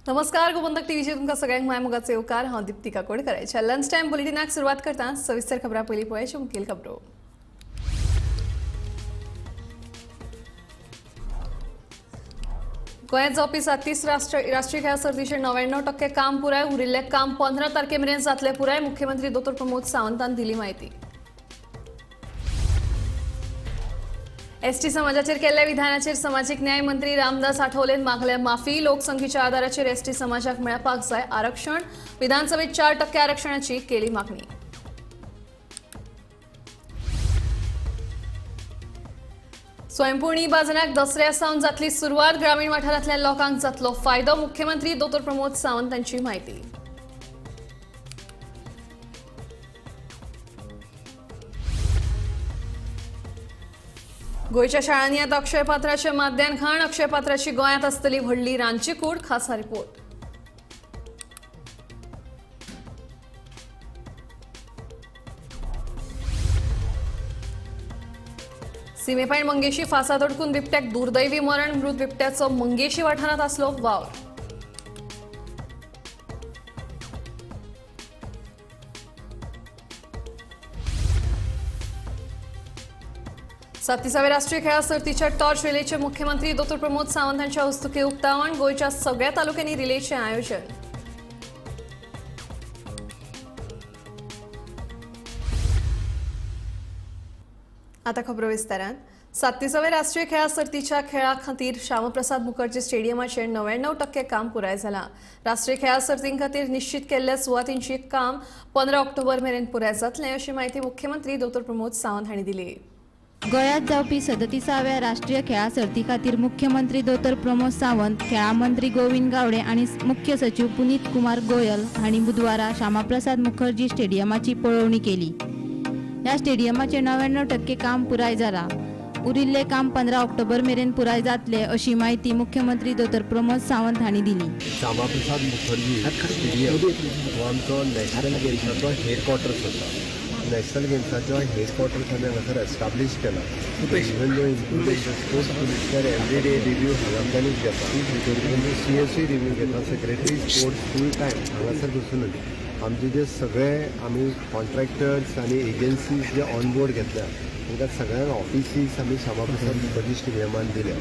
नमस्कार, गोमंतक टीव्हीचेर तुमकां सगळ्यांक माय मोगाचो येवकार. हांव दीप्ती काकोडकर. लंच टायम बुलेटिनाक सुरवात करता. सविस्तर खबरां पयलीं पळयात मुखेल खबरो. गोंयांत जावपी 37 राष्ट्रीय खेळां सर्तीचें 99% काम पुराय. उरिल्लें काम 15 तारखे मेरेन जातलें पुराय. मुख्यमंत्री दोतोर प्रमोद सावंतान दिली म्हायती. एसटी समाजाचेर केल्ल्या विधानाचेर समाजीक न्याय मंत्री रामदास आठवलेन मागल्या माफी. लोकसंख्येच्या आधाराचेर एसटी समाजाक मेळपाक जाय आरक्षण. विधानसभेत 4% आरक्षणाची केली मागणी. स्वयंपूर्णी बाजाराक दसऱ्या सावन जातली सुरवात. ग्रामीण वाठारांतल्या लोकांक जातलो फायदो. मुख्यमंत्री दोतोर प्रमोद सावंत हांची म्हायती. गोंयच्या शाळांनी आतां अक्षय पात्राचे माध्यान खाण. अक्षय पात्राची गोंयांत आसतली व्हडली रांदची कूड. खासा रिपोर्ट. सीमेपायण मंगेशी फासात अडकून बिबट्याक दुर्दैवी मरण. मृत बिबट्याचो मंगेशी वाठारांत आसलो वावर. 37व्या राष्ट्रीय खेळां सर्तीच्या टॉर्च रिलेचे मुख्यमंत्री दोतोर प्रमोद सावंत हांच्या हस्तुकीं उक्तावण. गोंयच्या सगळ्या तालुक्यांनी रिलेचें आयोजन. आता खबरो विस्तारान. 37व्या राष्ट्रीय खेळां सर्तीच्या खेळा खातीर श्यामप्रसाद मुखर्जी स्टेडियमाचेर 99% काम पुराय जालां. राष्ट्रीय खेळां सर्तीं खातीर निश्चित केल्ल्या सुवातींची काम 15 ऑक्टोबर मेरेन पुराय जातलें अशी म्हायती मुख्यमंत्री दोतोर प्रमोद सावंत हांणी दिली. गोंयांत जावपी 37व्या राष्ट्रीय खेळां सर्ती खातीर मुख्यमंत्री दोतोर प्रमोद सावंत, खेळां मंत्री गोविंद गावडे आनी मुख्य सचीव पुनीत कुमार गोयल हांणी बुधवारा श्यामाप्रसाद मुखर्जी स्टेडियमाची पळोवणी केली. ह्या स्टेडियमाचें 99% काम पुराय जालां. उरिल्लें काम 15 ऑक्टोबर मेरेन पुराय जातलें अशी म्हायती मुख्यमंत्री दोतोर प्रमोद सावंत हांणी दिली. श्यामाप्रसाद मुखर्जी स्टेडियम हो आमचो नॅशनल गेम्साचो हेडक्वॉर्टर्स आसा. नॅशनल गेम्साचो हेडक्वॉर्टर्स आमी हांगासर एस्टाब्लीश केला. Even though including the sports commissioner every day review हांगाच्यानूच घेता. इवन दो CSC review घेता. सेक्रेटरी स्पोर्ट्स फूल टायम हांगासर बसूनच आमचे जे सगळे आमी कॉन्ट्रॅक्टर्स आनी एजन्सीज जे ऑन बोर्ड घेतल्या तांकां सगळ्यांक ऑफिसीस आमी श्यामाप्रसाद मुखर्जी स्टेडियमान दिल्या.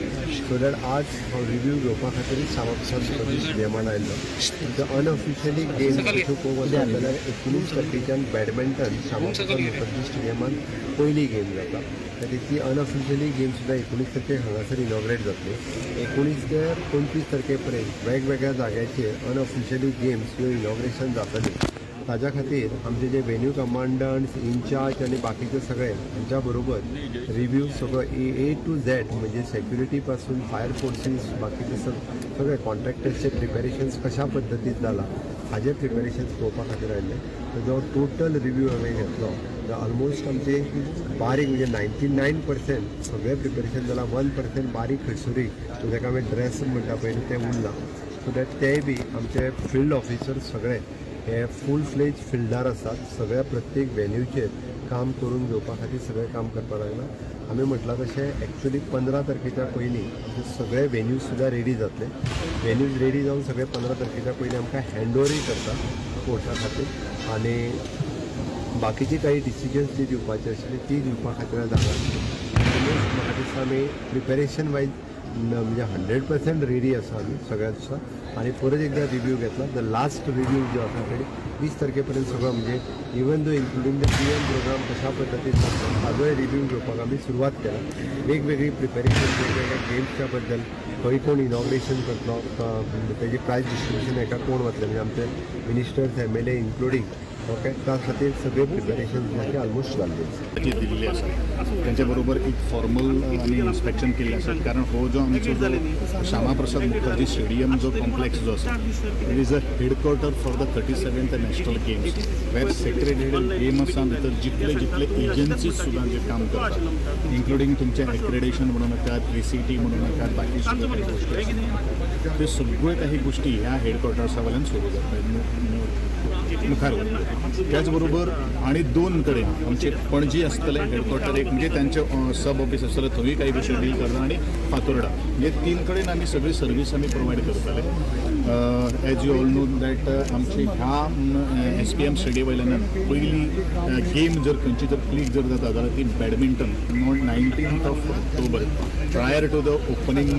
सो that आज हांव रिव्यू घेवपा खातीर श्यामाप्रसाद मुखर्जी स्टेडियमान आयिल्लो. अनऑफिशियली गेम्स अश्यो पळोवंक वचत जाल्यार 19 तारखेच्यान बॅडमिंटन श्यामाप्रसाद मुखर्जी स्टेडियमान पयली गेम जाता. खातीर ती अनऑफिशियली गेम सुद्दां 19 तारखेक हांगासर इनॉग्रेट जातली. 19 ते 25 तारखे पर्यंत वेगवेगळ्या जाग्याचेर अनऑफिशियली गेम्स ह्यो इनॉग्रेशन जातली. ताज्या खातीर आमचे जे वेन्यू कमांडंट्स इनचार्ज आनी बाकीचे सगळे हांच्या बरोबर रिव्यू सगळो ए टू झेड म्हणजे सेक्युरिटी पासून फायर फोर्सीस बाकीचे सगळे कॉन्ट्रॅक्टर्सचे प्रिपेरेशन्स कशा पद्दतीन जाला हाजे प्रिपेरेशन्स पळोवपा खातीर आयिल्ले. ताजो टोटल रिव्यू हांवें घेतलो. ऑलमोस्ट आमचे बारीक म्हणजे 99% सगळें प्रिपेरेशन जालां. 1% बारीक खंयसरूय ताका आमी ड्रेस म्हणटा पळय तें उरलां. सो that तेय बी आमचे फिल्ड ऑफिसर सगळे हे फूल फ्लेज फिल्डार आसात. सगळ्या प्रत्येक वेन्यूचेर काम करून घेवपा खातीर सगळें काम करपाक लागलां. आमी म्हटलां तशें एक्चुली 15 तारखेच्या पयलीं आमचे सगळे वेन्यूज सुद्दां रेडी जातले. वेन्यूज रेडी जावन सगळे 15 तारखेच्या पयलीं आमकां हँड ओवरूय करता स्पोर्ट्सा खातीर आनी बाकीची काही डिसिजन्स जी दिवपाची आशिल्ली ती दिवपा खातीर आज हांगा आसली. म्हाका दिसता आमी प्रिपेरेशन वायज म्हणजे 100% रेडी आसा आमी सगळ्या दिसा. आनी परत एकदा रिव्यू घेतला. The last review जो आसा ते 20 तारखे पर्यंत सगळो म्हणजे even though including the PM programme कशा पद्दतीन जाता ताजोय रिव्यू घेवपाक आमी सुरवात केला. वेगवेगळी प्रिपेरेशन वेगवेगळ्या गेम्सच्या बद्दल खंय कोण इनॉग्रेशन करतलो, तेजी प्रायज डिस्ट्रिब्युशन हेका कोण वतले म्हणजे आमचे मिनिस्टर्स MLA including okay त्या खातीर सगळे प्रिपेरेशन जे ऑलमोस्ट जाल्ले दिल्ली आसा. त्यांच्या बरोबर एक फॉर्मल आमी इन्स्पेक्शन केल्लें आसा. कारण हो जो आमचो जो श्यामाप्रसाद मुखर्जी स्टेडियम जो कॉम्प्लेक्स जो आसा it is a headquarter for the 37th national games where sacred गेम्सां भितर जितले जितले एजन्सीज सुद्दां जे काम करतात इन्क्लुडींग तुमचें एक्रेडिशन म्हणू नाकात, ACT म्हणू नाकात, बाकी सुद्दां काही गोष्टी आसात त्यो सगळ्यो काही गोष्टी ह्या हेडक्वॉर्टर्सा वयल्यान सुरू जातात. मुखार वतले. त्याच बरोबर आनी 2 कडेन आमचे पणजी आसतलें हेडक्वॉर्टर एक, म्हणजे तांचे सब ऑफिस आसतलें, थंय काही गोश्टी डील करता, आनी फातोर्डा, म्हणजे 3 कडेन आमी सगळी सर्वीस आमी प्रोवायड करतले. As you all know that आमची ह्या SPM stadium वयल्यान पयली गेम जर खंयची जर क्लीक जर जाता जाल्यार ती badminton on 19th of October prior to the opening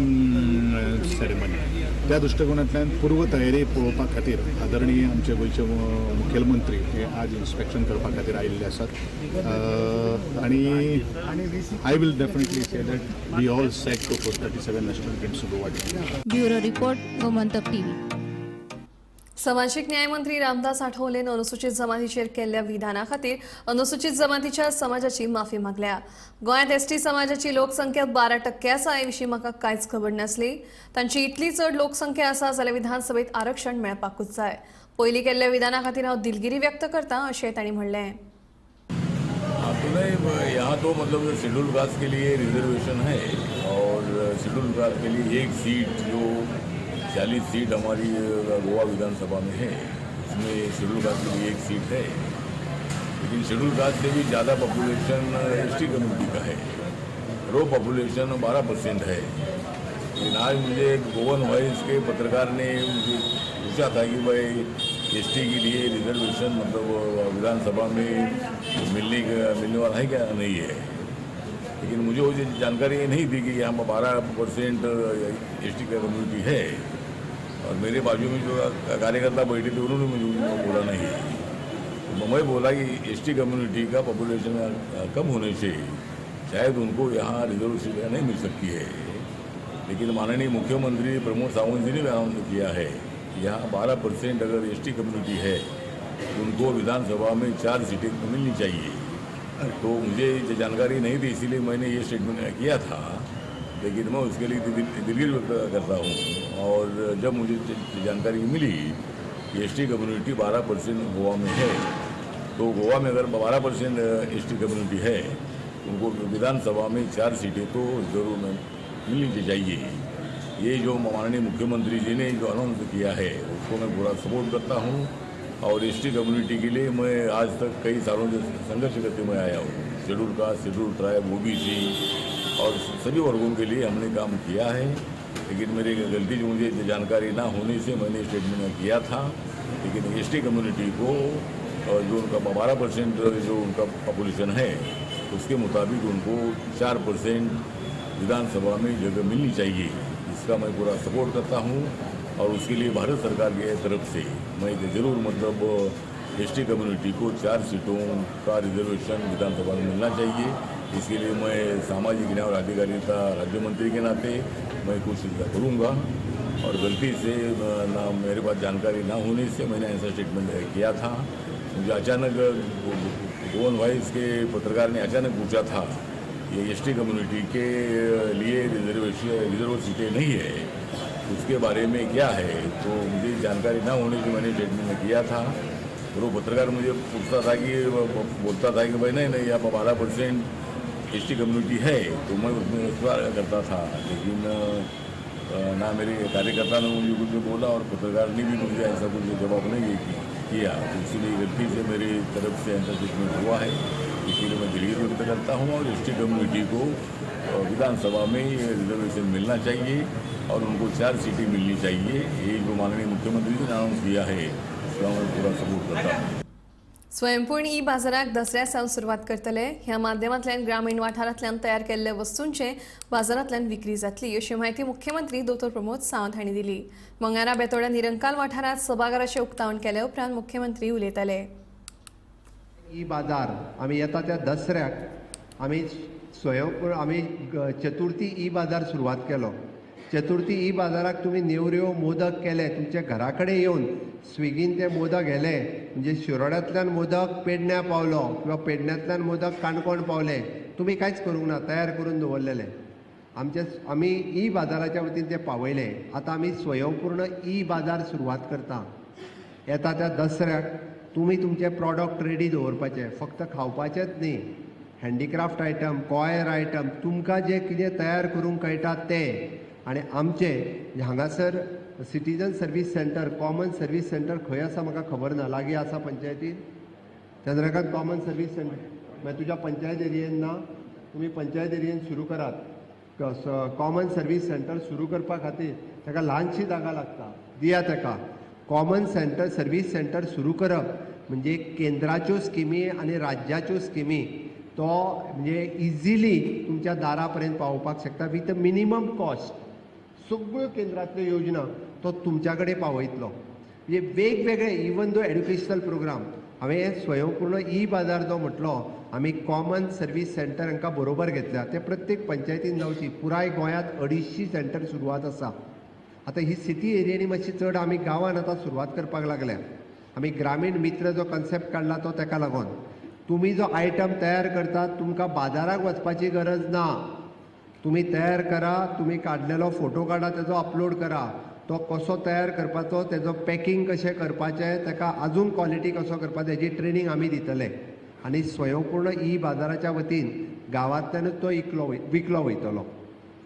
ceremony. त्या दृश्टिकोनांतल्यान पूर्व तयारी पळोवपा खातीर आदरणीय आमचे गोंयचे मुखेलमंत्री हे आज इन्स्पेक्शन करपा खातीर आयिल्ले आसात. आनी I will definitely say that we all set to host 37 national games Goa. Bureau report, Gomantak TV. सामाजिक न्याय मंत्री रामदास आठवलेन अनुसूचित जमातीचेर केल्ल्या विधाना खातीर अनुसूचित जमातीच्या समाजाची माफी मागल्या. गोंयांत एसटी समाजाची लोकसंख्या 12% आसा हे विशीं म्हाका कांयच खबर नासली. तांची इतली चड लोकसंख्या आसा जाल्यार विधानसभेत आरक्षण मेळपाकूच जाय. पयलीं केल्ल्या विधाना खातीर हांव दिलगिरी व्यक्त करता अशें तांणी म्हणलें. तो नहीं, यहाँ तो मतलब शेड्यूल कास्ट के लिए रिजर्वेशन है और शेड्यूल कास्ट के लिए एक सीट, जो 40 सीट हमारी गोवा विधानसभा में है, उसमें शेड्यूल कास्ट के लिए एक सीट है. लेकिन शेड्यूल कास्ट से भी ज़्यादा पॉपुलेशन एसटी कम्युनिटी का है. रो पॉपुलेशन 12% है. लेकिन आज मुझे गोवन वॉइस के पत्रकार ने मुझे पूछा था कि भाई एसटी के लिए रिजर्वेशन मतलब विधानसभा में मिलने वाला है क्या नहीं है. लेकिन मुझे वो जानकारी नहीं थी कि यहाँ पर 12% एसटी का कम्युनिटी है. और मेरे बाजू में जो कार्यकर्ता बैठे थे उन्होंने मुझे बोला नहीं. तो मैं बोला कि एसटी कम्युनिटी का पॉपुलेशन कम होने से शायद उनको यहाँ रिजर्व सीट नहीं मिल सकती है. लेकिन माननीय मुख्यमंत्री प्रमोद सावंत जी ने भी अनाउंस किया है कि यहाँ 12% अगर एसटी कम्युनिटी है उनको विधानसभा में 4 सीटें मिलनी चाहिए. तो मुझे ये जानकारी नहीं थी, इसीलिए मैंने ये स्टेटमेंट किया था. लेकिन मैं उसके लिए दिलगिरी व्यक्त करता हूँ. और जब मुझे जानकारी मिली कि एसटी कम्युनिटी 12% गोवा में है, तो गोवा में अगर 12% एसटी कम्युनिटी है उनको विधानसभा में 4 सीटें तो ज़रूर मिलनी चाहिए. ये जो माननीय मुख्यमंत्री जी ने जो अनाउंस किया है उसको मैं पूरा सपोर्ट करता हूँ. और एसटी कम्युनिटी के लिए मैं आज तक कई सालों से संघर्ष करते हुए आया हूँ. Schedule caste, schedule tribe, OBC और सभी वर्गों के लिए हमने काम किया है. लेकिन मेरी गलती जो मुझे जानकारी ना होने से मैंने स्टेटमेंट किया था. लेकिन एसटी कम्युनिटी को जो उनका 12% जो उनका पॉपुलेशन है उसके मुताबिक उनको 4% विधानसभा में जगह मिलनी चाहिए, इसका मैं पूरा सपोर्ट करता हूँ. और उसके लिए भारत सरकार के तरफ से मैं ज़रूर मतलब एसटी कम्युनिटी को 4 सीटों का रिजर्वेशन विधानसभा में मिलना चाहिए. इसके लिए मैं सामाजिक न्याय और अधिकारिता राज्य मंत्री के नाते मैं कोशिश करूँगा. और गलती से ना मेरे पास जानकारी ना होने से मैंने ऐसा स्टेटमेंट किया था. मुझे अचानक गोवन वॉइस के पत्रकार ने अचानक पूछा था ये एसटी कम्युनिटी के लिए रिजर्व सीटें नहीं है उसके बारे में क्या है, तो मुझे जानकारी ना होने से मैंने स्टेटमेंट किया था. और वो पत्रकार मुझे पूछता था कि बोलता था कि भाई नहीं नहीं यहाँ पर 12% एसटी कम्युनिटी है, तो मैं उसमें विश्वास करता था. लेकिन ना मेरे कार्यकर्ता ने मुझे कुछ बोला और पत्रकार ने भी मुझे ऐसा कुछ जवाब नहीं किया. तो इसीलिए गलती से मेरी तरफ से ऐसा स्टेटमेंट हुआ है. इसीलिए मैं दिलगिरी व्यक्त करता हूँ. और एसटी कम्युनिटी को विधानसभा में रिजर्वेशन मिलना चाहिए और उनको 4 सीटें मिलनी चाहिए. ये जो माननीय मुख्यमंत्री जी ने अनाउंस किया है उसका मैं पूरा सपोर्ट करता हूँ. स्वयंपूर्ण ई बाजाराक दसऱ्या सावन सुरवात करतले. ह्या माध्यमांतल्यान ग्रामीण वाठारांतल्यान तयार केल्ले वस्तूंचे बाजारांतल्यान विक्री जातली अशी म्हायती मुख्यमंत्री दोतोर प्रमोद सावंत हांणी दिली. मंगारा बेतोड्या निरंकाल वाठारांत सभाघराचें उक्तावण केले उपरांत मुख्यमंत्री उलयताले. ई बाजार आमी येता त्या दसऱ्याक आमी स्वयंपूर्ण आमी चतुर्थी ई बाजार सुरवात केलो. चतुर्थी ई बाजाराक तुमी नेवऱ्यो मोदक केले, तुमच्या घरा कडेन येवन स्विगीन ते मोदक व्हेले, म्हणजे शिरोड्यांतल्यान मोदक पेडण्या पावलो किंवा पेडण्यांतल्यान मोदक काणकोण पावले, तुमी कांयच करूंक ना, तयार करून दवरलेले. आमचे आमी ई बाजाराच्या वतीन ते पावयले. आतां आमी स्वयंपूर्ण ई बाजार सुरवात करता. येता त्या दसऱ्याक तुमी तुमचे प्रॉडक्ट रेडी दवरपाचे, फक्त खावपाचेच न्ही, हँडीक्राफ्ट आयटम, कॉयर आयटम, तुमकां जें कितें तयार करूंक कळटा तें आनी आमचे हांगासर citizen service centre, common service centre खंय आसा म्हाका खबर ना, लागीं आसा पंचायतीन चंद्रकांत कॉमन सर्वीस सेंटर मागीर तुज्या पंचायत एरियेन ना, तुमी पंचायत एरियेन सुरू करात. कॉमन सर्वीस सेंटर सुरू करपा खातीर ताका ल्हानशी जागा लागता, दिया ताका. कॉमन सेंटर सर्वीस सेंटर सुरू करप म्हणजे केंद्राच्यो स्किमी आनी राज्याच्यो स्किमी तो म्हणजे इजिली तुमच्या दारा पर्यंत पावोवपाक शकता विथ मिनिमम कॉस्ट. सगळ्यो केंद्रांतल्यो योजना तो तुमच्या कडेन पावयतलो. म्हणजे वेगवेगळे इवन दो एड्युकेशनल प्रोग्राम हांवें स्वयंपूर्ण ई बाजार जो म्हटलो आमी कॉमन सर्वीस सेंटर हांकां बरोबर घेतल्या, ते प्रत्येक पंचायतीन जावची. पुराय गोंयांत 250 सेंटर सुरवात आसा. आतां ही सिटी एरियांनी मातशी चड, आमी गांवान आतां सुरवात करपाक लागल्या. आमी ग्रामीण मित्र जो कन्सेप्ट काडला तो ताका लागून तुमी जो आयटम तयार करतात तुमकां बाजाराक वचपाची गरज ना. तुमी तयार करा, तुमी काडलेलो फोटो काडा, तेजो अपलोड करा, तो कसो तयार करपाचो, तेजो पॅकिंग कशें करपाचें, ताका अजून क्वॉलिटी कसो करपाचो हेजी ट्रेनींग आमी दितले. आनी स्वयंपूर्ण ई बाजाराच्या वतीन गांवांतल्यानूच तो विकलो वयतलो.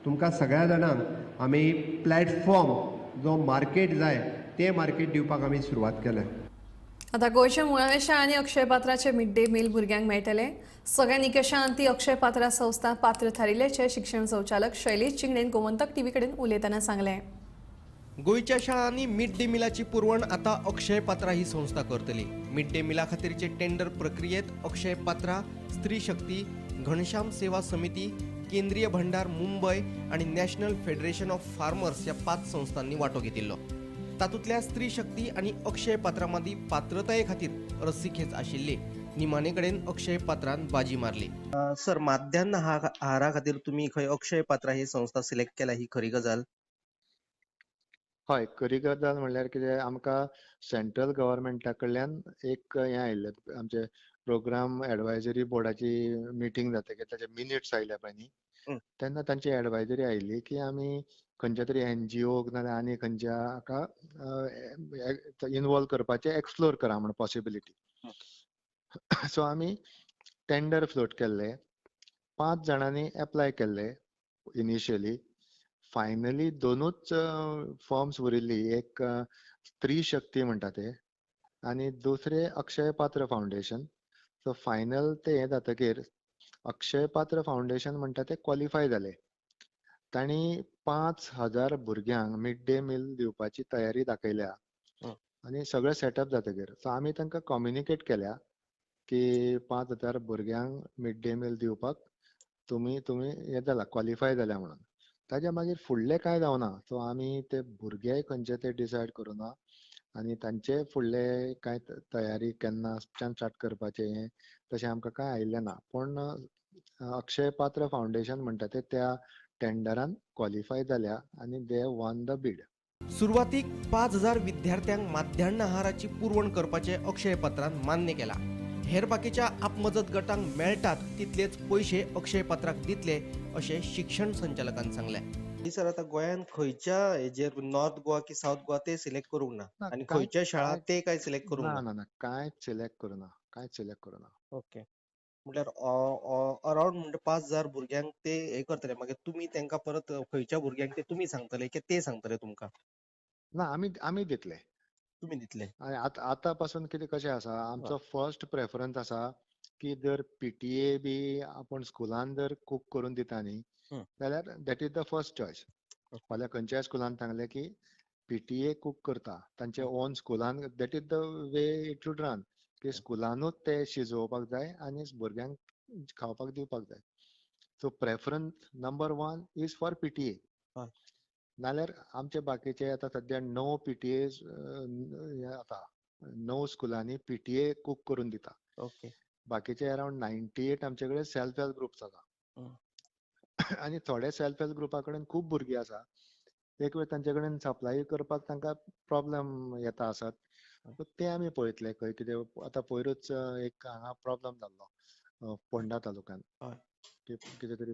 तुमकां सगळ्या जाणांक आमी प्लॅटफॉर्म जो मार्केट जाय ते मार्केट दिवपाक आमी सुरवात केल्या. आतां गोंयच्या मुळाव्या शाळांनी अक्षय पात्राचे मिड डे मील भुरग्यांक मेळटले. सगळ्या निकशांती अक्षय पात्रा संस्था पात्र थारिल्ल्याचे शिक्षण संचालक शैलेश चिंगडेन गोमंतक टीव्ही कडेन उलयतना सांगलें. गोंयच्या शाळांनी मिड डे मिलाची पुरवण आतां अक्षय पात्रा ही संस्था करतली. मिड डे मिला खातीरचे टेंडर प्रक्रियेत अक्षय पात्रा, स्त्री शक्ती, घनश्याम सेवा समिती, केंद्रीय भंडार मुंबय आनी नॅशनल फेडरेशन ऑफ फार्मर्स ह्या 5 संस्थांनी वांटो घेतिल्लो. तातूंतल्या स्त्री शक्ती आनी अक्षय पात्रा मदीं पात्रताये खातीर रस्सीखेच आशिल्ली. निमाणे कडेन अक्षय पात्रान बाजी मारली. सर, माध्यान्ह आहारा खातीर तुमी खंय अक्षय पात्रा ही संस्था सिलेक्ट केल्या ही खरी गजाल? हय, खरी गजाल म्हणल्यार कितें, आमकां सेंट्रल गव्हर्मेंटा कडल्यान एक हें आयिल्लें, आमचे प्रोग्राम एडवायजरी बोर्डाची मिटींग जातकीर ताचे मिनिट्स आयले पळय न्ही, तेन्ना तांची एडवायजरी आयिल्ली की आमी खंयच्या तरी एनजीओक नाजाल्यार आनी खंयच्या हाका इनवॉल्व करपाचें एक्सप्लोर करा म्हण पॉसिबिलिटी. सो आमी टेंडर फ्लोट केल्ले, 5 जाणांनी एप्लाय केल्ले इनिशियली. फायनली 2 फॉर्म्स उरिल्ली, एक स्त्री शक्ती म्हणटा ते आनी दुसरे अक्षय पात्र फावंडेशन. सो फायनल ते हें जातकीर अक्षय पात्र फावंडेशन म्हणटा ते क्वॉलिफाय जाले. तांणी 5000 भुरग्यांक मिड डे मील दिवपाची तयारी दाखयल्या आनी सगळें सेटअप जातकीर सो आमी तांकां कम्युनिकेट केल्या की 5000 भुरग्यांक मिड डे मील दिवपाक तुमी हें जाला, क्वॉलिफाय जाल्या म्हणून. ताज्या मागीर फुडलें कांय जावना. सो आमी ते भुरगे खंयचे ते डिसायड करुना आनी तांचे फुडले कांय तयारी केन्नाच्यान स्टार्ट करपाचें हें तशें आमकां कांय आयिल्लें ना. पूण अक्षय पात्र फावंडेशन म्हणटा ते त्या टेंडरान क्वॉलिफाय जाल्या आनी they won the बीड. सुरवातीक 5000 विद्यार्थ्यांक माध्यान्ह आहाराची पुरवण करपाचें अक्षय पात्रान मान्य केला. हेर बाकीच्या आपमजत गटांक मेळटात तितलेच पयशे अक्षय पात्राक दितले अशें शिक्षण संचालकान सांगलें. सर, आतां गोंयांत खंयच्या हेजेर नॉर्थ गोवा की सावथ गोवा ते सिलेक्ट करूंक ना आनी खंयच्या शाळा ते काय सिलेक्ट करूंक ना? ना ना, कांयच सिलेक्ट करूना, कांयच सिलेक्ट करूना. ओके, म्हटल्यार अरावंड म्हणजे 5000 भुरग्यांक ते हे करतले. मागीर तुमी तांकां परत खंयच्या भुरग्यांक ते तुमी सांगतले की ते सांगतले तुमकां? ना, आमी दितले. तुमी दितले. आनी आतां पासून कितें कशें आसा, आमचो फर्स्ट प्रेफरन्स आसा की जर पीटीए बी आपूण स्कुलान जर कूक करून दिता न्ही जाल्यार that is the first choice. फाल्यां खंयच्याय स्कुलान सांगलें की पीटीए कूक करता तांचे ओन स्कुलान, that is the way it should run, की स्कुलानूच ते शिजोवपाक जाय आनी भुरग्यांक खावपाक दिवपाक जाय. So preference number 1 is for PTA. नाल्यार आमचे बाकीचे आतां सद्या 9 पीटीए आतां 9 स्कुलांनी पीटीए कूक करून दिता. ओके, बाकीचे अरावंड 98 आमचे कडेन सेल्फ हेल्प ग्रुप्स आसा आनी थोडे सेल्फ हेल्प ग्रुपा कडेन खूब भुरगीं आसा, एक वेळ तांचे कडेन सप्लाय करपाक तांकां प्रॉब्लम येता आसत, ते आमी पळयतले खंय कितें. आतां पयरूच एक हांगा प्रॉब्लम जाल्लो फोंडा तालुक्यान, कितें तरी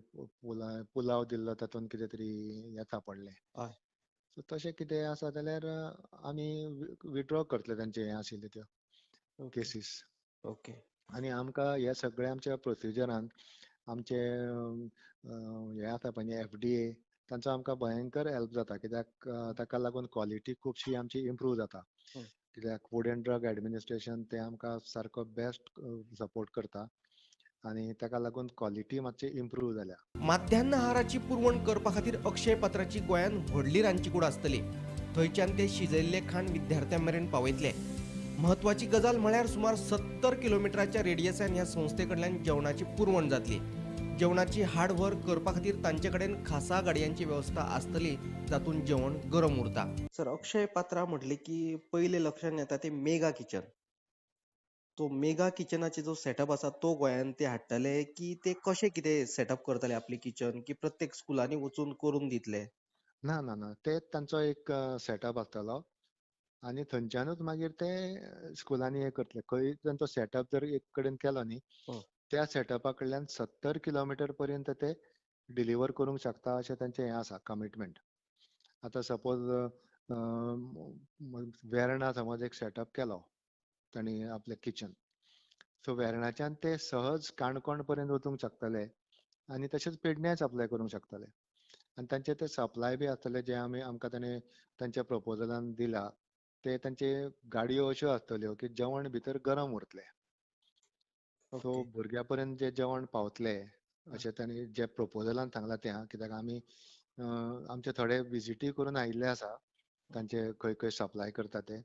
पुलाव दिल्लो तातूंत कितें तरी हें सांपडलें. सो तशें कितें आसा जाल्यार आमी विड्रॉ करतले तांचे हें आशिल्ले त्यो केसीस. ओके, आनी आमकां ह्या सगळ्या आमच्या प्रोसिजरान आमचे हें आसा पळय FDA, तांचो आमकां भयंकर हेल्प जाता, कित्याक ताका लागून क्वॉलिटी खुबशी आमची इम्प्रूव जाता. कित्याक फूड एंड ड्रग एडमिनिस्ट्रेशन ते आमकां सारको बेस्ट सपोर्ट करता आनी ताका लागून क्वॉलिटी मातशी इम्प्रूव जाल्या. माध्यान्ह आहाराची पुरवण करपा खातीर अक्षय पात्राची गोंयांत व्हडली रांदची कूड आसतली. थंयच्यान ते शिजयल्ले खाण विद्यार्थ्यां मेरेन पावयतले. म्हत्वाची गजाल म्हळ्यार सुमार 70 किलोमिटराच्या रेडियसान ह्या संस्थे कडल्यान जेवणाची पुरवण जातली. जेवणाची हाड व्हर करपा खातीर तांचे कडेन खासा गाडयांची वेवस्था आसतली, जातून जेवण गरम उरता. सर, अक्षय पात्रा म्हटले की पयले लक्षांत येता ते मेगा किचन. तो मेगा किचनाचे जो सेटअप आसा तो गोंयांत ते हाडटले की ते कशें कितें सेटअप करतले आपले किचन, की प्रत्येक स्कुलांनी वचून करून दितले? ना ना ना, ते तांचो एक सेटअप आसतलो आनी थंयच्यानूच मागीर ते स्कुलांनी हें करतले. खंय तांचो सेटअप जर एक कडेन केलो न्ही, त्या सेटअपा कडल्यान 70 किलोमिटर पर्यंत ते डिलिव्हर करूंक शकता अशें तांचें हें आसा कमिटमेंट. आतां सपोज वेर्णा समज एक सेटअप केलो तांणी आपलें किचन, सो वेर्णाच्यान ते सहज काणकोण पर्यंत वचूंक शकतले आनी तशेंच पेडण्यां सप्लाय करूंक शकतले. आनी तांचे ते सप्लाय बी आसतले जे आमी आमकां ताणें तांच्या प्रपोजलान दिला, ते तांचे गाडयो अश्यो आसतल्यो की जेवण भितर गरम उरतलें. सो भुरग्यां पर्यंत जे जेवण पावतले अशें तांणी जे प्रपोजलान सांगलां तें, कित्याक आमी आमचे थोडे विजिटूय करून आयिल्ले आसा तांचे खंय खंय सप्लाय करता ते,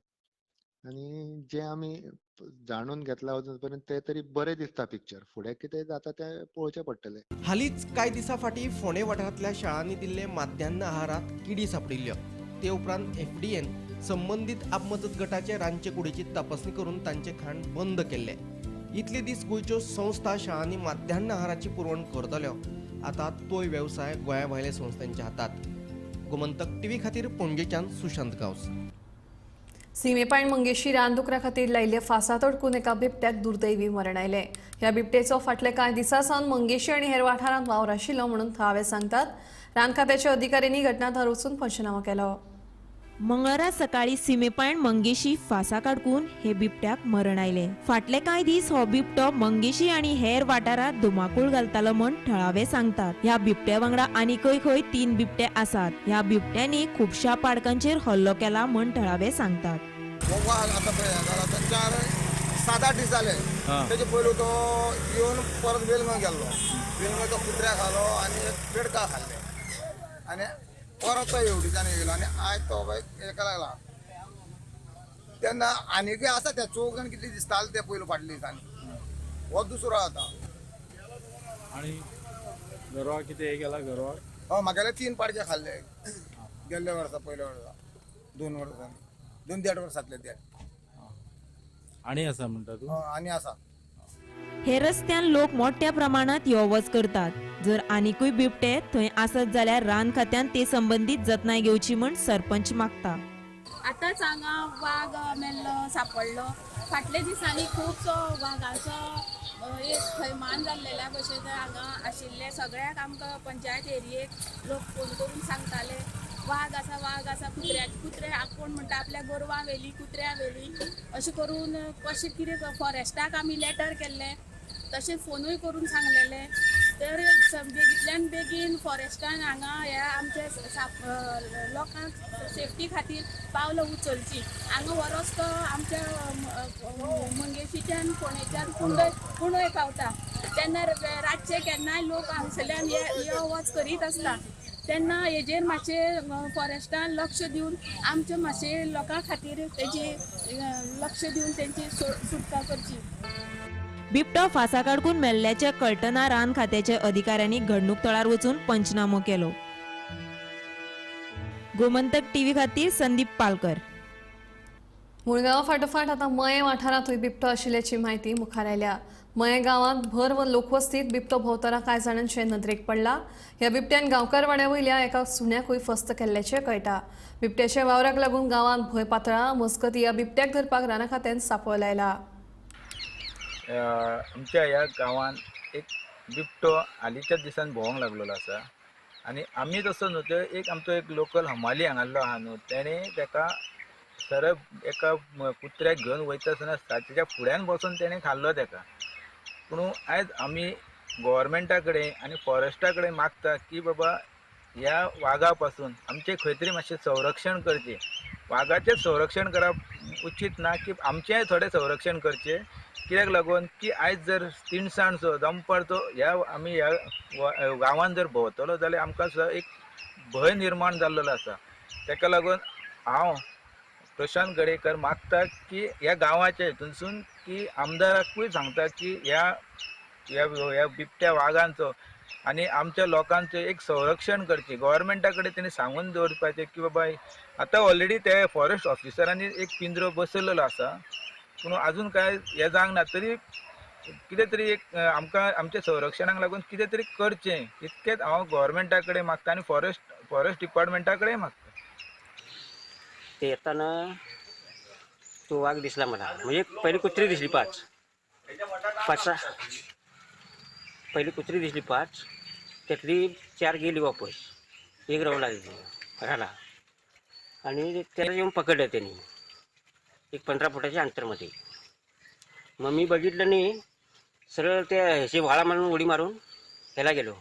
आनी जे आमी जाणून घेतला अजून पर्यंत ते तरी बरें दिसता पिक्चर. फुडें कितें जाता तें पळोवचें पडटलें. हालींच कांय दिसां फाटीं फोंडें वाठारांतल्या शाळांनी दिल्ले माध्यान्ह आहारांत किडी सांपडिल्ल्यो. ते उपरांत एफडीएन संबंदीत आपमजत गटाचे रांदचे कुडीची तपासणी करून तांचें खाण बंद केल्लें. इतले दीस गोंयच्यो संस्था शाळांनी माध्यान्ह आहाराची पुरवण करतल्यो, आतां तोय वेवसाय गोंया भायल्या संस्थांच्या हातात. गोमंतक टीव्ही खातीर पणजेच्यान सुशांत गांवस. सीमेपायण मंगेशी रानदुकरा खातीर लायिल्ल्या फासात अडकून एका बिबट्याक दुर्दैवी मरण आयलें. ह्या बिबटेचो फाटले कांय दिसां सावन मंगेशी आनी हेर वाठारांत वावर आशिल्लो म्हणून थळावे सांगतात. रान खात्याच्या अधिकाऱ्यांनी घटनाथळार वचून पंचनामो केलो. मंगळारा सकाळी सीमेपायण मंगेशी फासा काडकून हे बिबट्याक मरण आयलें. फाटले कांय दीस हो बिबटो मंगेशी आनी हेर वाठारांत धुमाकूळ घालतालो म्हण थळावे सांगतात. ह्या बिबट्या वांगडा आनीकय खंय 3 बिबटे आसात. ह्या बिबट्यांनी खुबश्या पाडकांचेर हल्लो केला म्हण थळावे सांगतात. 7-8 दीस जाले तेजे पयलू तो येवन परत वेलंगां गेल्लो. वेलंगां तो कुत्र्या खालो आनी पेडका खाल्ले आनी परत तो हेवटीच्यान येयलो आनी आयज तो हेका लागला. तेन्ना आनीकय आसा ते चौग जाण कितले दिसताले ते पयलू फाटल्या दिसांनी, हो दुसरो आतां. आनी गोरवाक कितें हे केला गोरवाक? हय, म्हागेले 3 पाडके खाल्ले गेल्ल्या वर्सा, पयल्या वर्सा, 2 वर्सांनी, 2-1.5 वर्सांतले ते. आनी आसा म्हणटा तूं? आनी आसा. हे रस्त्यान लोक मोठ्या प्रमाणात यो वच करतात. जर आनिकूय बिबटे थंय आसत जाल्यार रान खात्यान ते संबंदीत जतनाय घेवची म्हण सरपंच मागता. आतांच हांगा वाग मेल्लो सापडलो. फाटल्या दिसांनी खुबसो वागाचो एक थैमान जाल्लेल्या भशेन हांगा आशिल्ले सगळ्याक आमकां पंचायत एरियेक लोक फोन करून सांगताले वाग आसा, वाग आसा. कुत्रे कोण म्हणटा आपल्या गोरवां व्हेली, कुत्र्या व्हेली, अशें करून कशें कितें फॉरेस्टाक आमी लेटर केल्लें, तशें फोनूय करून सांगलेलें. तर बेगींतल्यान बेगीन फॉरेस्टान हांगा ह्या आमच्या लोकांक सेफ्टी खातीर पावलां उचलचीं. हांगा हो रस्तो आमच्या मंगेशीच्यान फोंडेच्यान कुंडय पावता, तेन्ना रातचे केन्नाय लोक हांगसरल्यान यो वच करीत आसता. तेन्ना हेजेर मातशें फॉरेस्टान लक्ष दिवन आमच्या मातशें लोकां खातीर तेजी लक्ष दिवन तेंची सुटका करची. बिबटो फासा काडकून मेल्ल्याचे कळटना रान खात्याच्या अधिकाऱ्यांनी घडणूक थळार वचून पंचनामो केलो. गोमंतक टीव्ही खातीर संदीप पालकर. मुळगांव फाटोफाट आतां मयें वाठारांतूय बिबटो आशिल्ल्याची म्हायती मुखार आयल्या. मयें गांवांत भर व लोकवस्तीत बिबटो भोंवतना कांय जाणांचे नदरेक पडला. ह्या बिबट्यान गांवकारवाड्या वयल्या एका सुण्याकूय फस्त केल्ल्याचें कळटा. बिबट्याच्या वावराक लागून गांवांत भंय पातळा. मजगतीं ह्या बिबट्याक धरपाक राना खात्यान सापळो लायला. आमच्या ह्या गांवांत एक बिबटो हालींच्याच दिसान भोंवंक लागलेलो आसा आनी आमी तसो न्हू, तो एक आमचो एक लोकल हमाली हांगासलो आहा न्हू, तेणें ताका सरळ एका कुत्र्याक घेवन वयता आसतना ताच्या फुड्यान बसून तेणें खाल्लो ताका. पूण आयज आमी गोवोरमेंटा कडेन आनी फॉरेस्टा कडेन मागता की बाबा ह्या वागा पासून आमचें खंय तरी मातशें संरक्षण करचें. वागाचें संरक्षण करप उचीत ना की आमचेंय थोडें संरक्षण करचें, कित्याक लागून की आयज जर तिनसांजचो दनपारचो ह्या आमी ह्या गांवान जर भोंवतलो जाल्यार आमकां सुद्दां एक भंय निर्माण जाल्लो आसा. ताका लागून हांव प्रशांत गडेकर मागता की ह्या गांवाच्या हितूनसून की आमदाराकूय सांगता की ह्या ह्या ह्या बिबट्या वागांचो आनी आमच्या लोकांचें एक संरक्षण करचें. गव्हर्मेंटा कडेन तेणी सांगून दवरपाचें की बाबा आतां ऑलरेडी ते फॉरेस्ट ऑफिसरांनी एक पिंजरो बसयलेलो आसा, पूण आजून कांय हें जावंक ना, तरी कितें तरी एक आमकां आमच्या संरक्षणाक लागून कितें तरी करचें इतकेंच हांव गव्हर्मेंटा कडेन मागता आनी फॉरेस्ट डिपार्टमेंटा कडेन मागता. ते येताना तो वाघ दिसला मला, म्हणजे पहिली कुत्री दिसली पाच पाच पहिली कुत्री दिसली 5, त्यातली 4 गेली वापस, एक राहू लागली राहिला आणि त्याला येऊन पकडलं त्यांनी एक 15 फुटाच्या अंतरमध्ये. मग मी बघितलं नाही, सरळ त्या ह्याची वाळा मारून उडी मारून ह्याला गेलो,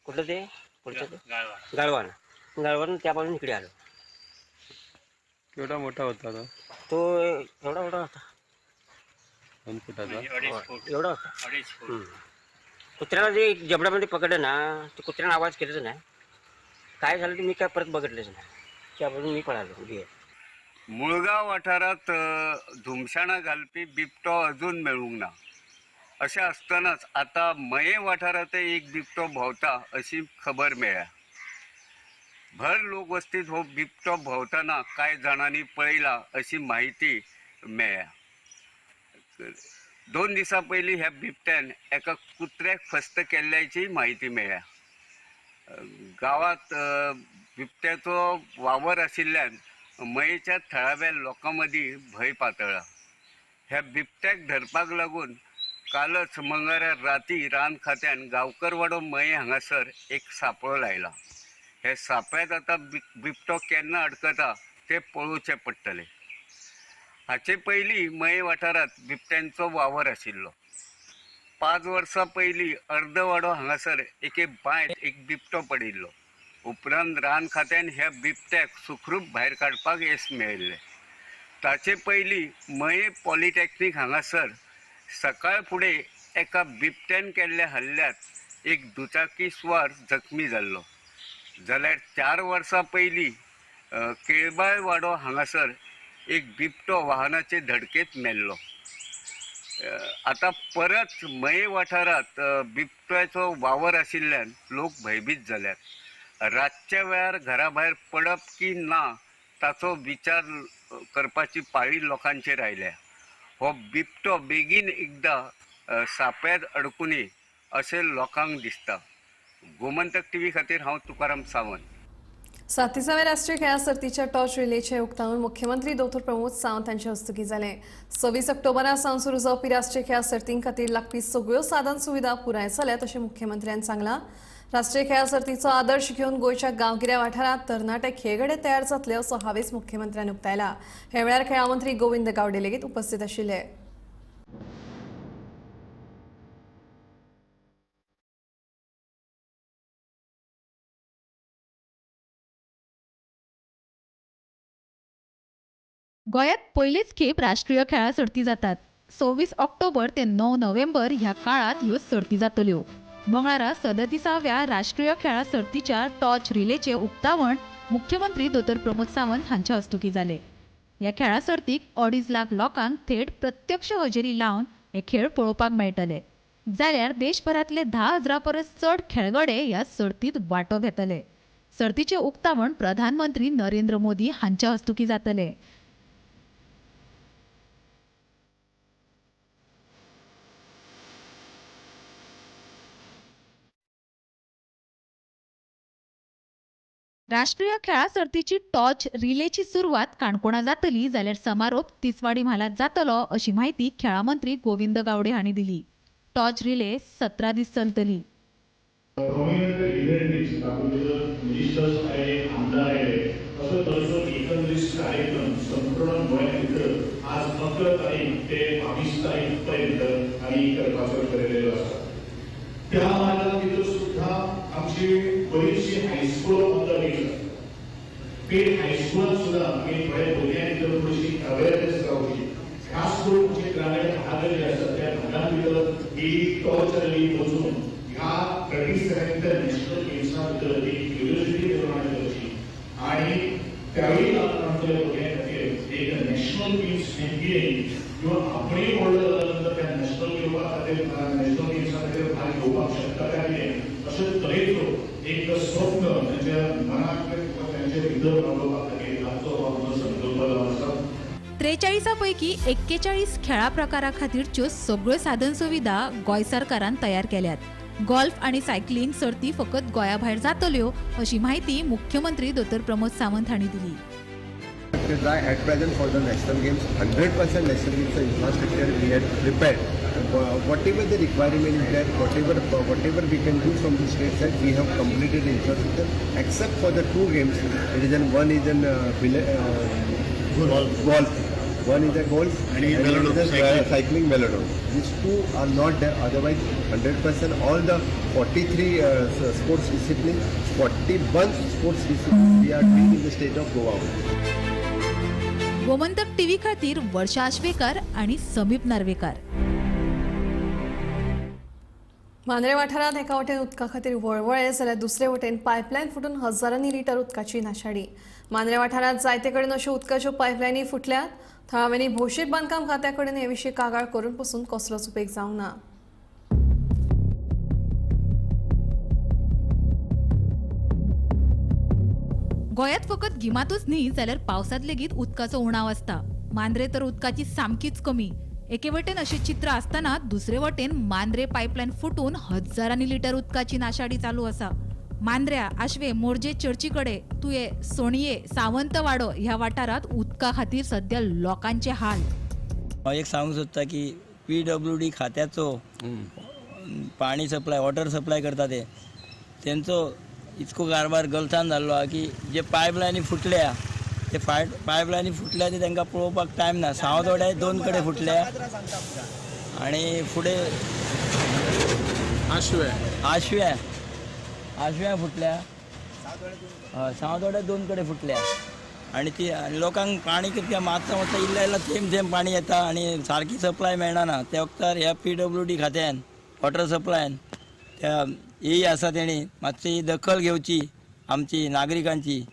कुठलं ते पुढचं ते गाळवान, गाळवान त्यापासून इकडे आलो. केवढा मोठा होता तो? तो एवढा मोठा होता, 2 फुटाचा एवढा होता. कुत्र्याला जे जबड्यामध्ये पकडलं ना, ते कुत्र्यानं आवाज केलाच नाही, काय झालं ते मी काय परत बघितलंच नाही, त्यापासून मी पळालो. मुळगांव वाठारांत धुमशाणां घालपी बिबटो अजून मेळूंक ना. अशें आसतनाच आतां मये वाठारांतय एक बिबटो भोंवता अशी खबर मेळ्ळ्या. भर लोकवस्तीत हो बिबटो भोंवतना कांय जाणांनी पळयला अशी म्हायती मेळ्ळ्या. 2 दिसां पयलीं ह्या बिबट्यान एका कुत्र्याक फस्त केल्ल्याची म्हायती मेळ्ळ्या. गांवांत बिबट्याचो वावर आशिल्ल्यान मयेच्या थळाव्या लोकां मदीं भंय पातळ्ळा. ह्या बिबट्याक धरपाक लागून कालच मंगळारा राती रान खात्यान गांवकरवाडो मये हांगासर एक सांपळो लायला. हे सांपळ्यांत आतां बिबटो केन्ना अडकता तें पळोवचें पडटलें. हाचे पयलीं मये वाठारांत बिबट्यांचो वावर आशिल्लो. 5 वर्सां पयलीं अर्दवाडो हांगासर एके बांयत एक बिबटो पडिल्लो. उपरांत रान खात्यान ह्या बिबट्याक सुखरूप भायर काडपाक येस मेळिल्लें. ताचे पयलीं मये पॉलिटॅक्नीक हांगासर सकाळ फुडें एका बिबट्यान केल्ल्या हल्ल्यांत एक दुचाकी स्वार जखमी जाल्लो. जाल्यार 4 वर्सां पयलीं केळबाय वाडो हांगासर एक बिबटो वाहनाचे धडकेंत मेल्लो. आतां परत मये वाठारांत बिबट्याचो वावर आशिल्ल्यान लोक भंयभीत जाल्यात. रातच्या वेळार घरा भायर पडप की ना ताचो विचार करपाची पाळी लोकांचेर आयल्या. हो बिबटो बेगीन एकदां सांपळ्यांत अडकुनी अशें लोकांक दिसता. गोमंतक टीव्ही खातीर हांव तुकाराम सावंत. 37व्या राष्ट्रीय खेळां सर्तीच्या टॉर्च रिलेचें उक्तावण मुख्यमंत्री दोतोर प्रमोद सावंत हांचे हस्तुकीं जालें. 26 ऑक्टोबरा सावन सुरू जावपी राष्ट्रीय खेळां सर्तीं खातीर लागपी सगळ्यो साधन सुविधा पुराय जाल्यात अशें मुख्यमंत्र्यान सांगलां. राष्ट्रीय खेळां सर्तीचो आदर्श घेवन गोंयच्या गांवगिऱ्या वाठारांत तरणाटे खेळगडे तयार जातले असो हावेस मुख्यमंत्र्यान उक्तायला. ह्या वेळार खेळां मंत्री गोविंद गावडे लेगीत उपस्थित आशिल्ले. गोंयांत पयलीच खेप राष्ट्रीय खेळां सर्ती जातात. 26 ऑक्टोबर ते 9 नोव्हेंबर ह्या काळांत ह्यो सर्ती जातल्यो. मंगळारा 37व्या राष्ट्रीय खेळां सर्तीच्या टॉर्च रिलेचें उक्तावण मुख्यमंत्री दोतोर प्रमोद सावंत हांच्या हस्तुकीं जालें. ह्या खेळां सर्तीक 2.5 लाख लोकांक थेट प्रत्यक्ष हजेरी लावन हे खेळ पळोवपाक मेळटले. जाल्यार देशभरांतले 10,000 परस चड खेळगडे ह्या सर्तींत वांटो घेतले. सर्तीचें उक्तावण प्रधानमंत्री नरेंद्र मोदी हांच्या हस्तुकीं जातलें. राष्ट्रीय खेळां सर्तीची टॉर्च रिलेची सुरवात काणकोणा जातली, जाल्यार समारोप तिसवाडी म्हालांत जातलो अशी म्हायती खेळां मंत्री गोविंद गावडे हांणी दिली. टॉर्च रिले 17 दीस चलतली. कार्यक्रम संपूर्ण गोंया भितर आज 11 तारीख ते 22 तारीख पर्यंत आमी करपाचो ठरयलेलो आसा. त्या मार्गात भितर सुद्धा आमची बरीचशी पेड हायस्कुलान सुद्दां आमी थोड्या भुरग्यां भितर थोडीशी अवेरनेस जावची, खास करून जे ग्रामीण भाग जे आसा त्या भागां भितर ही टॉर्च रॅली वचून ह्या 37th national गेम्सा भितर एक क्युरियोसिटी निर्माण करची आनी त्यावेळी आमच्या भुरग्यां खातीर एक नॅशनल गेम्स कितें किंवा आपणूय व्हडलो जाल्या नंतर त्या नॅशनल घेवपा खातीर नॅशनल गेम्सा खातीर भाग घेवपाक शकता काय कितें अशे तरेचो एक स्वप्न तांच्या मनाक किंवा तांच्या भितर रावपा खातीर ताचो आमचो संकल्प जावन आसा. 43 पैकी 41 खेळा प्रकारा खातीरच्यो सगळ्यो साधन सुविधा गोंय सरकारान तयार केल्यात. गोल्फ आनी सायकलिंग सर्ती फकत गोंया भायर जातल्यो अशी म्हायती मुख्यमंत्री दोतोर प्रमोद सावंत हांणी दिली. At present for the national games, 100% national games infrastructure we had prepared. Whatever the requirement is there, whatever we can do from the state side, we have completed infrastructure except for the 2 games. It is an one is an golf, one is a golf and one is a cycling velodrome. These 2 are not there. Otherwise, 100% all the 43 sports disciplines, 41 sports disciplines we are doing in the state of Goa. Gomantak TV खातीर वर्षा आश्वेकर आणि समीप नार्वेकर. मांद्रे वाठारांत एका वटेन उदका खातीर वळवळे जाल्यार दुसरे वटेन पायपलायन फुटून हजारांनी लिटर उदकाची नाशाडी. मांद्रे वाठारांत जायते कडेन अश्यो उदकाच्यो पायपलायनी फुटल्यात. थळाव्यांनी भौशीक बांदकाम खात्या कडेन हे विशीं कागाळ करून पसून कसलोच उपेग जावंक ना. गोंयांत फकत गिमांतूच न्ही जाल्यार पावसांत लेगीत उदकाचो उणाव आसता. मांद्रे तर उदकाची सामकीच कमी. एके वटेन अशें चित्र आसतना दुसरे वटेन मांद्रे पायपलायन फुटून हजारांनी लिटर उदकाची नाशाडी चालू आसा. मांद्र्या, आशवे, मोरजे चर्ची कडेन, तुये, सोणये, सावंतवाडो ह्या वाठारांत उदका खातीर सद्या लोकांचे हाल. हांव एक सांगूंक सोदता की PWD खात्याचो पाणी सप्लाय, वॉटर सप्लाय करता ते तेंचो इतको कारभार गलतान जाल्लो आहा की जे पायपलायनी फुटल्या ते पायपलायनी फुटल्या ते तांकां पळोवपाक टायम ना. सावतवाड्या 2 कडेन फुटल्या आनी फुडें आशव्या आशव्या फुटल्या, हय सावतवाड्या 2 कडेन फुटल्या आनी ती लोकांक पाणी कितक्या मातसा मातसा इल्लें इल्लें थेंब थेंब पाणी येता आनी सारकी सप्लाय मेळना. त्या वखतार ह्या PWD खात्यान वॉटर सप्लायन त्या ही आसा तेणी मातशी दखल घेवची आमची नागरिकांची.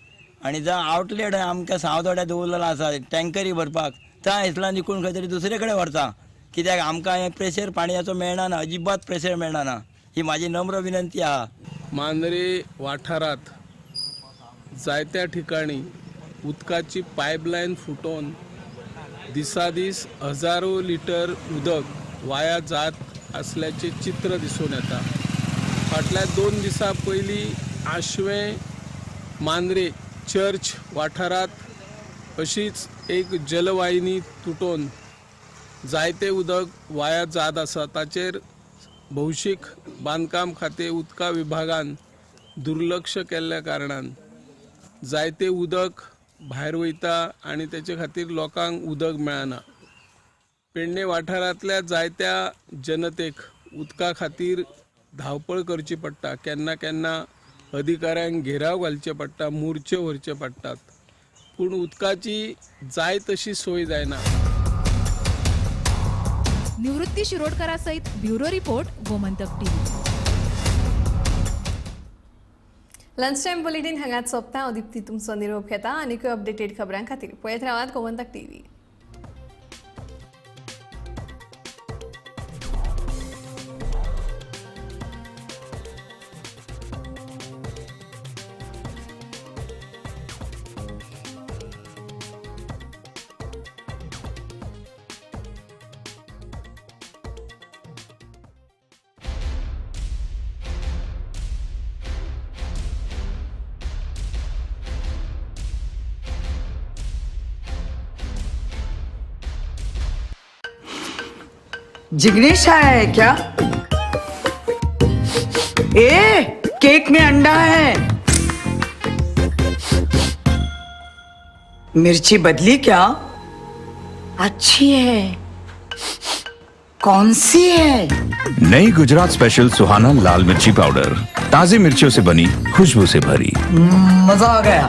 आनी जावं आवटलेट आमकां सावतवाड्या दवरलेलो आसा टँकरी भरपाक, त्या इतल्यान विकून खंय तरी दुसरे कडेन व्हरता कित्याक आमकां हें प्रेशर पाणयाचो मेळना, अजिबात प्रेशर मेळना. ही म्हाजी नम्र विनंती आहा. मांद्रे वाठारांत जायत्या ठिकाणी उदकाची पायपलायन फुटोवन दिसादीस हजारो लिटर उदक वाया जात असल्याचें चित्र दिसून येता. फाटल्या 2 दिसां पयलीं आशवें मांद्रे चर्च वाठारांत अशीच एक जलवाहिनी तुटोवन जायते उदक वाया जात आसा. ताचेर भौशीक बांदकाम खातें उदका विभागान दुर्लक्ष केल्ल्या कारणान जायते उदक भायर वयता आनी तेचे खातीर लोकांक उदक मेळना. पेडणे वाठारांतल्या जायत्या जनतेक उदका खातीर धांवपळ करची पडटा, केन्ना केन्ना अधिकाऱ्यांक घेराव घालचे पडटा, मोर्चे व्हरचे पडटात, पूण उदकाची जाय तशी सोय जायना. निवृत्ती शिरोडकरा सहित bureau report, Gomantak TV. Lunch time bulletin हांगाच सोंपता. हांव दीप्ती तुमचो निरोप घेता आनीकय अपडेटेड खबरां खातीर पळयत रावात गोमंतक टीव्ही. जिग्नेश आया है क्या? ए, केक में अंडा है। मिर्ची बदली क्या? अच्छी है। कौन सी है? नई गुजरात स्पेशल सुहाना लाल मिर्ची पाउडर, ताजी मिर्चियों से बनी, खुशबू से भरी। मजा आ गया।